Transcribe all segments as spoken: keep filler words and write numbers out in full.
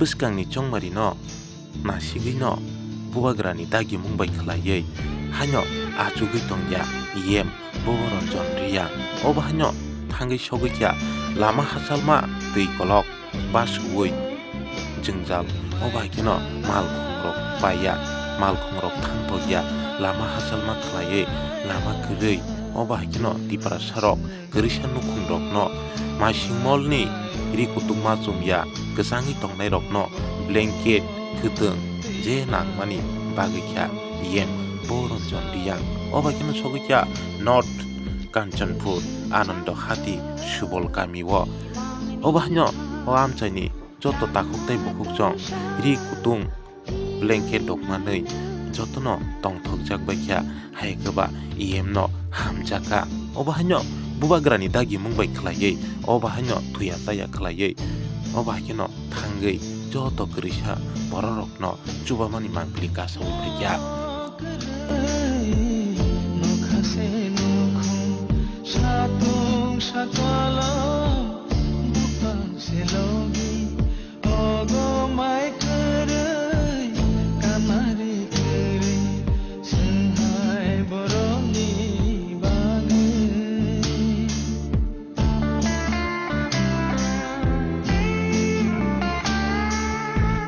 Bwskangni chongmarino nasigwino bubagrani dagimung bai khwlaiwi haino achugwi tongya E M Boboronjon Riyang. Obo haino thangwi sogwi kha lama hachalma twi kolok basuwi jwngjal. Obo hai kheno malkhungrok paiya, malkhungrok thangthokya, lama hachalma khwlaiwi lama kwrwi. Obo hai kheno Tiprasarok kwrwisa nukhungrokno maisingmolni ri kutukma chumya kwchangwi tongnairokno blanket kwtwng je nangmani bagwi kha E M Boboronjon Riyang. Obo hai kheno sogwi kha North Kanchanpur Anando Hati Subol kamio. Obo haino o amchaini joto takhuk tei bukhuk chwng ri kutung blanket rok manwi jotono tongthokjak bai kha, hai khe ba E M no hamjakha. Obo haino bubagrani dagimung bai khwlaiwi, obo haino thuya chaya khwlaiwi, obo hai kheno thangwi joto kwrwisa bororokno chubamani mangpili kasawi phaikha. Satung sakalo bupang selogi. Ogo mai kwrwi, kamari kwrwi, swnghai borokni bagwi.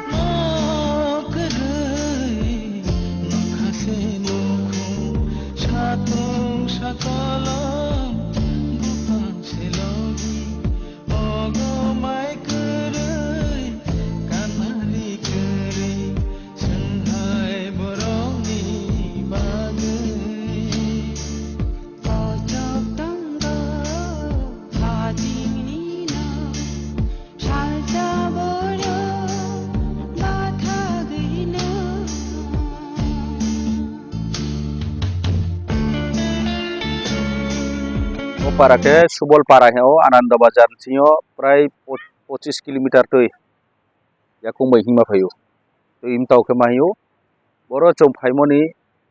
Nok kwrwi, nokha se nukhung, satung sakolo, bupang se logi. Ogo mai kwrwi, kanari kwrwi, swnghai borokni bagwi. Kochok tongo, hajingni no, salsa borok, bathagwi no. O para khe Subol para he o Anando Bazar ni simi o prai po-, pochis kilometer twi yakung bai hima phaio. Twi mtau khe ma hio. Boro chwng phaimoni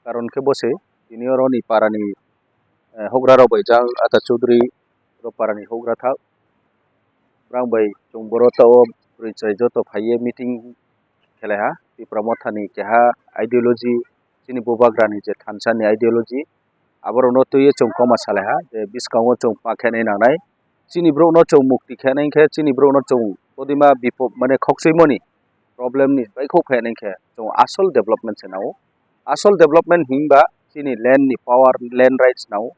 karon khe bo se tini oro ni para ni, eh, hokra rok bai jang Ata Chaudhary rok para ni hokra thak. Brang bai chwng boro ta o bwrwi chwrai joto phaiye meeting khelai ha. Tipra Motha ni keha ideology, chini bubagra ni je thansa ni ideology, aborokno twiwi chwng koma salai ha je bwskango chwng pakhe nai nangnai. Chini borokno chwng mukti khe nai khe chini borokno chwng kodima bipo-, mane khokchwimoni problem ni bai khok khe nai khe chwng asol development se nao. Asol development himba chini land ni power, land rights nao.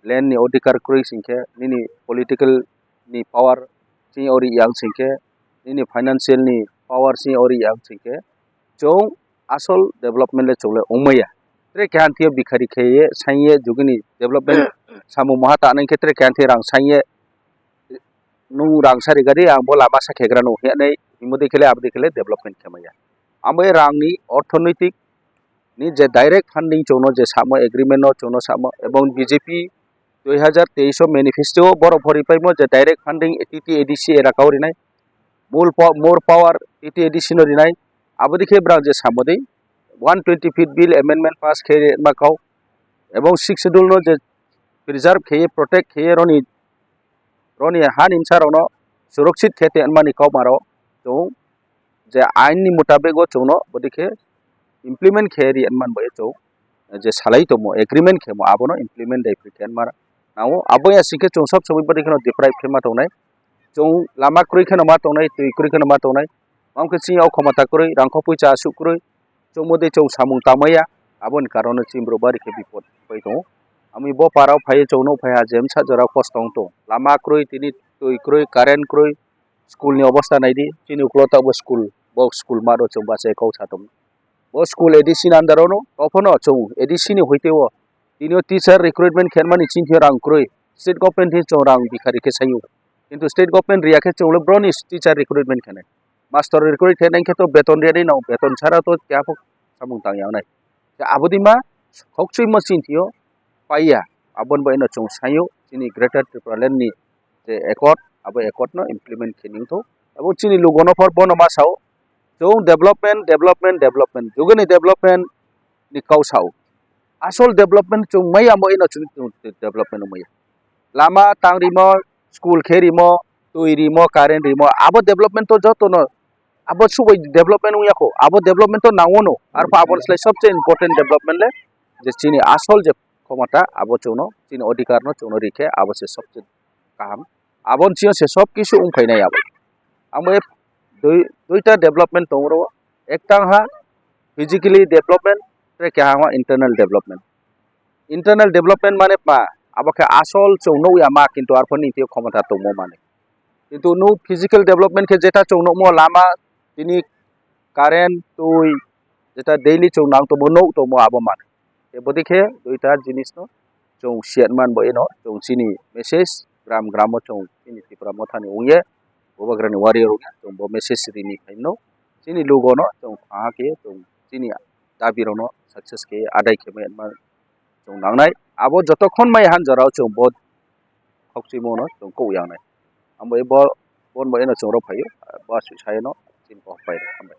Land ni odhikar kwrwi sing khe nini political ni power chini ori yang sing khe, nini financial ni power chini ori yang sing khe, chwng asol development le chwng le wngmaya. Tre keha thwiyo bikhari khe ye, sain ye, jugini development samung maha ta nang khe tre keha thwi rang sain ye, nung rang sari gari ang bo lama sa khegra nung hwnwi himodi khele abodi khele development khe maya. Amo rang ni orthonoitik ni je direct funding chwngno je samo agreement no chwngno samo ebong B J P dui hazar teis o manifesto o borok phori paimo je direct funding T T A D C elaka o rinai, mul po-, more power T T A D C no rinai, abodi khe brang je samodi one twenty fifth bill amendment pass khe ma kau ebong sixth schedule no je preserve khe protect khe roni, roni ha nimsa rokno surakshit khe te mani kau maro chwng je ain ni mutabek o chwngno bodi khe implement khe ri man bai chwng je salai tongmo agreement khe mo abono implement dai phri khe ma nao abo ya sing khe chwng sob somoi bodi kheno deprive khe ma tongnai. Chwng lama kwrwi kheno ma tongnai, twi kwrwi kheno ma tongnai. Mamkhe chini o khomota kwrwi, rangkho puisa aswk kwrwi, chwngmodi chwng samung tangmaya, aboni karono chini borok bari khe bipot pai tongo. Ami bo para o phaiwi chwng nuk phaiha je msa jora kosto wng tongo. Lama kwrwi, tini twi kwrwi, current kwrwi, school ni obostha naidi, chini ukulo tabuk school, bo school mat o chwng bachai kok sa tongo. Bo school A D C ni under o no, tophono chwng A D C ni hoite o, tini o teacher recruitment khe mani chini rang kwrwi, state government ni chwng rang bikhari khe saio. Kintu state government riya khe chwng le broni teacher recruitment khenai. Master recruit khe nang khe to beton riyani nang beton sara to keha pho samung tang ya nai. Khe abodi ma khokchwi ma chini thio paiya. Aboni bai no chwng sayo chini Greater Tipraland ni je accord, abo accord no implement khe ning tho. Abo chini lugo no phor bono ma sao. Chwng development, development, development. Jugani development ni kau sao. Asol development chwng maya mo ino chwng development maya. Lama tang rimo, school khe rimo, twi rimo, current rimo, abo development to joto no abo subai development wngya kho, abo development to nangwano, arpha aboni slai sobse important development le je chini asol je khomota abo chwngno, chini odhikar no chwngno rikhe abo se sobse kaham. Aboni siyang se sob kisu wngphainai abo. Amo e dui, duita development tongo ro, ektang ha physically development, tei kaham ha internal development. Internal development mane ma, abo khe asol chwng nukya ma, kintu arpho nini thwiyo khomota tongmo mane. Kintu nuk physical development khe jeta chwng nukmo lama, tini current, twi, jeta daily chwng nang tongmo, nuk tongmo abo mane. Tei bodi khe duita jinisno chwng share man bo eno chwng chini message gram gramo chwng chini Tipra Mothani wngye Bubagrani warrior wngya chwng bo message rini khaino chini lugono chwng kha khe chwng chini dabi rokno success khe adai khe ma chwng nangnai. Abo jotokhon mai han jorao chwng bo khokchwimo no chwng kok yangnai. Amo bo bon bo eno chwng rok phaio, bo aswk sayano chini kok pai rok hambai.